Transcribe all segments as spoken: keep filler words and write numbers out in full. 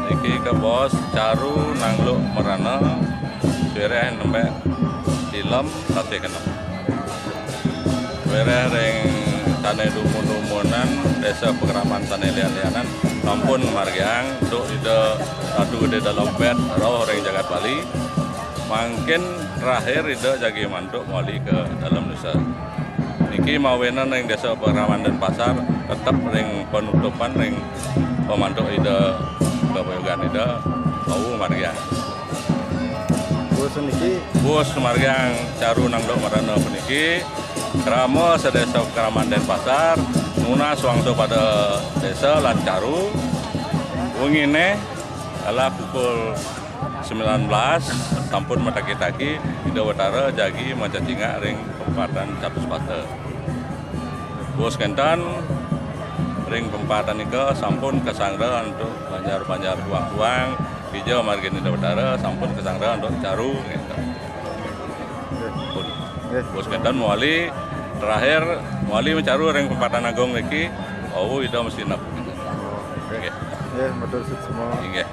Niki kebos caru nangluk merana, sireh nembek silem sasih genep. Sireh ring sane dumun-dumunan, desa pakraman sane lian-lianan, sampun margiang duk Ida Ratu Gede Dalem Pet rauh ring jagat Bali. Mangkin terakhir Ida jagi mantuk mawali ka dalem desa. Niki mawinan ring Desa Pakraman Denpasar tetep ring panutupan ring pamantuk Ida, kapayogan Ida, wau margiang. Bos niki. Bos margiang caru nangluk merana puniki, krama sadesa Pakraman Denpasar nunas wangsuh pada desa lan caru. Wengine kala pukul sembilan belas sampun mataki-taki Ida Betara jagi macacingak ring pempatan Catuspada. Bos kenten ring pempatan nika sampun kasanggra antuk banjar-banjar tuang-tuang, dija margin Ida Betara sampun kasanggra antuk caru kenten. Nggih. Bos kenten mawali terakhir, mawali macaru ring pempatan agung niki, wau Ida mesti nep. Nggih. Nggih, matur suksma. Inggih.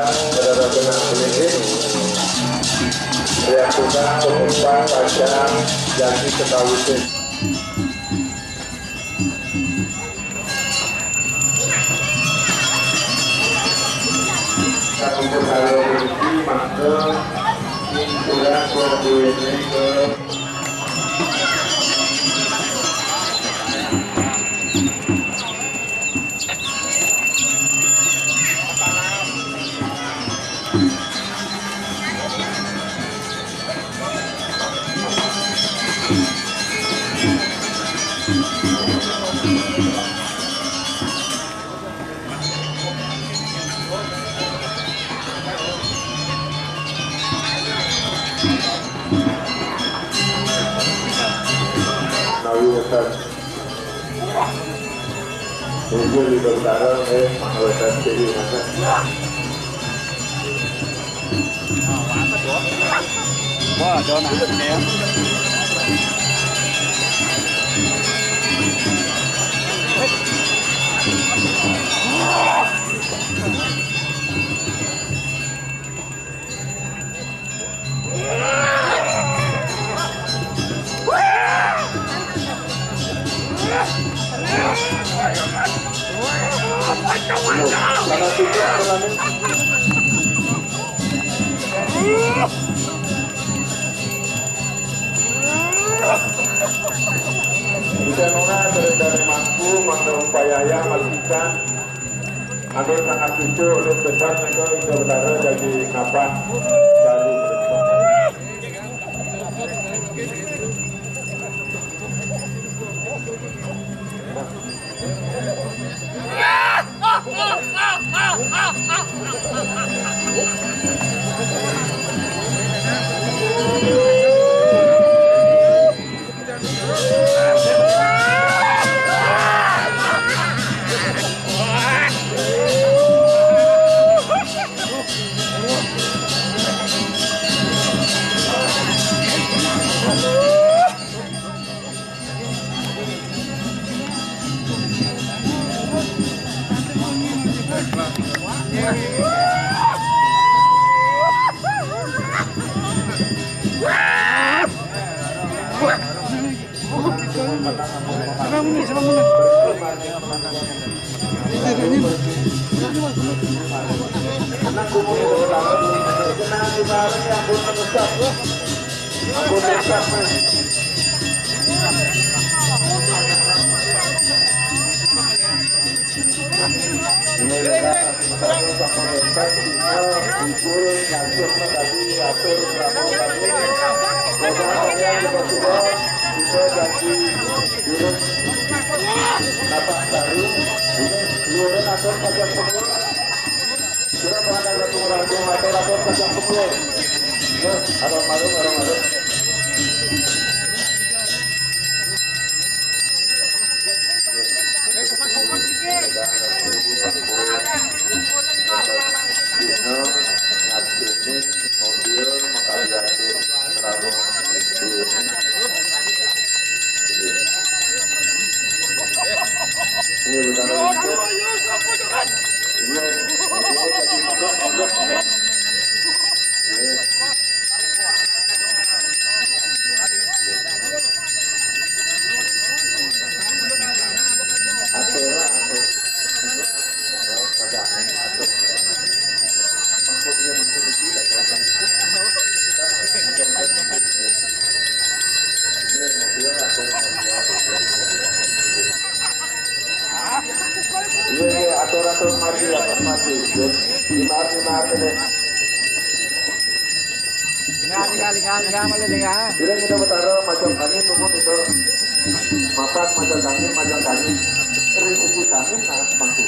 Saudara senang sedikit, reaksikan penumpang pada janji sekaligus. Untuk hari ini, maka, kurang dua puluh menit ke Nawi Wetan. Bujur di Bentara, eh, Mang Wetan jadi mana? Wah, ada anak ini ya. Bisa nona dari, dari mampu, mangga upaya yang melakukan. Ambil sangat cucu, ulun pesan itu, itu betara jadi ngapa. Baru. Bapak Baru, ini luaran atau pajak pengeluar. Kira pengadaan satu orang dua atau lapor pajak pengeluar. Terus, ada malu, ada malu. Ini bukan. Iya, iya, atur-atur maju, ya, maju. Lima, lima, ini. Lima, lima, lima, lima, lima, lima. Tidak kita bertaruh macam kami, tunggu itu. Mapan macam kami, macam kami. Rezeki kami, nah, mangku.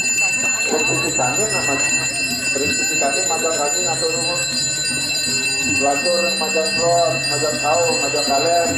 Rezeki kami, nah, mangku. Rezeki kami, macam kami, atur nuhun. Lantur, majang plot, majang kau, majang kalen.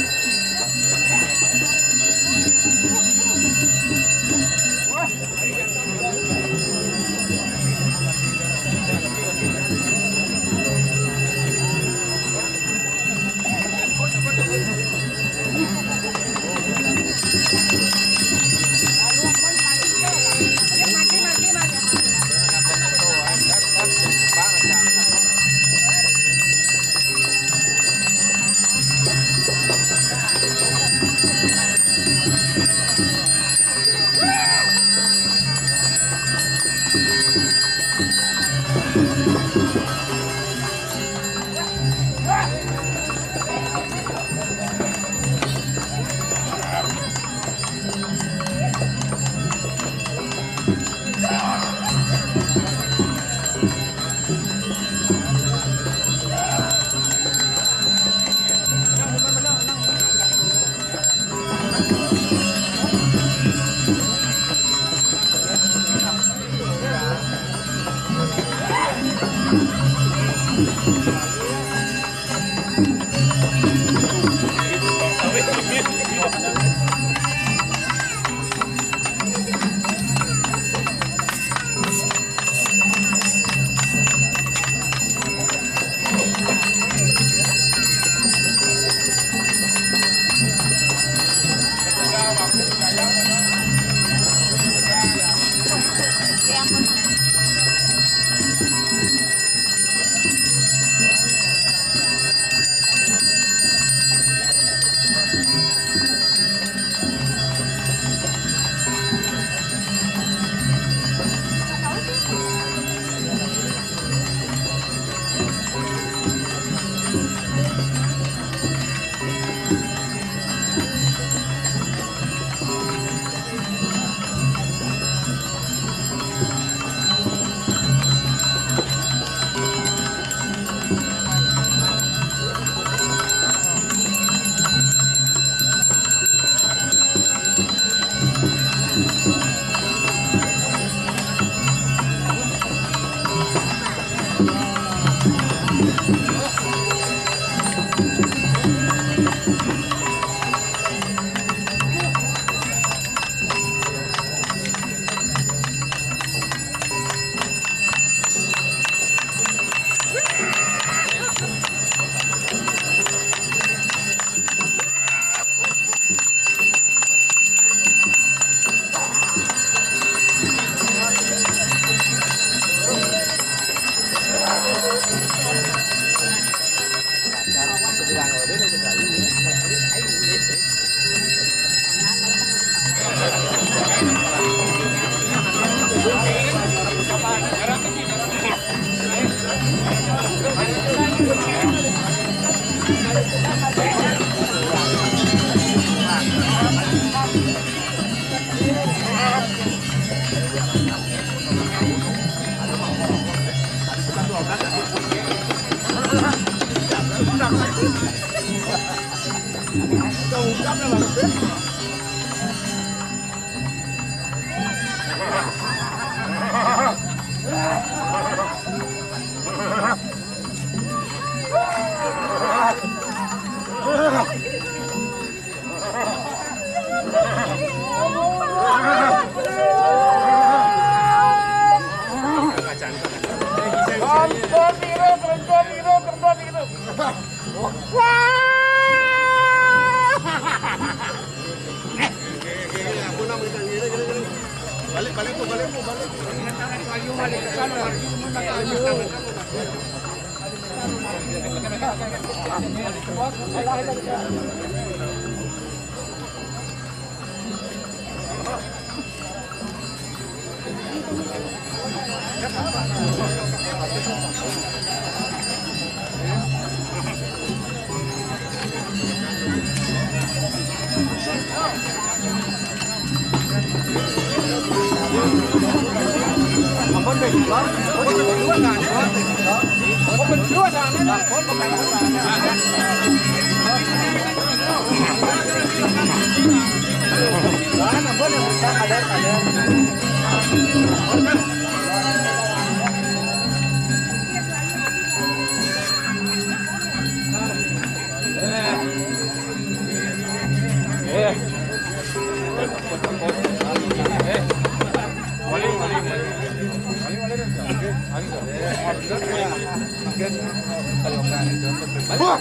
Wah!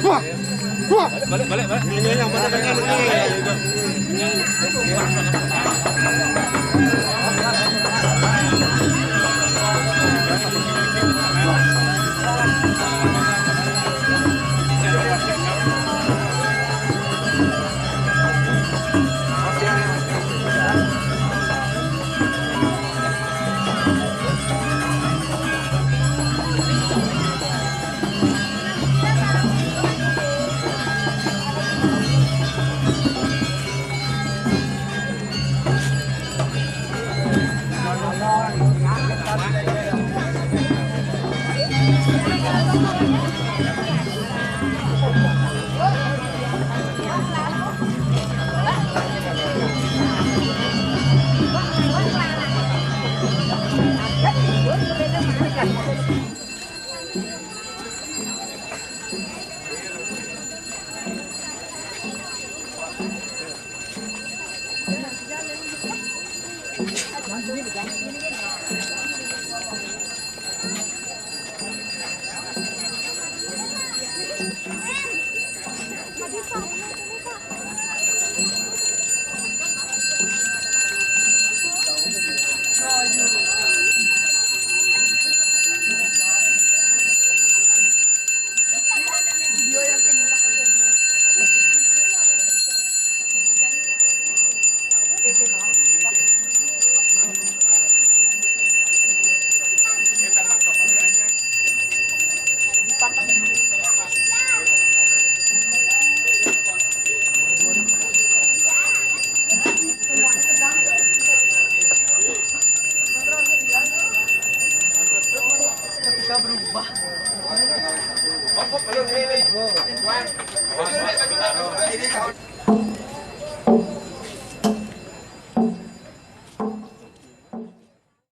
Wah! Wah! Balik, balik, balik. Ini yang mana, mana, mana? Ketika berubah.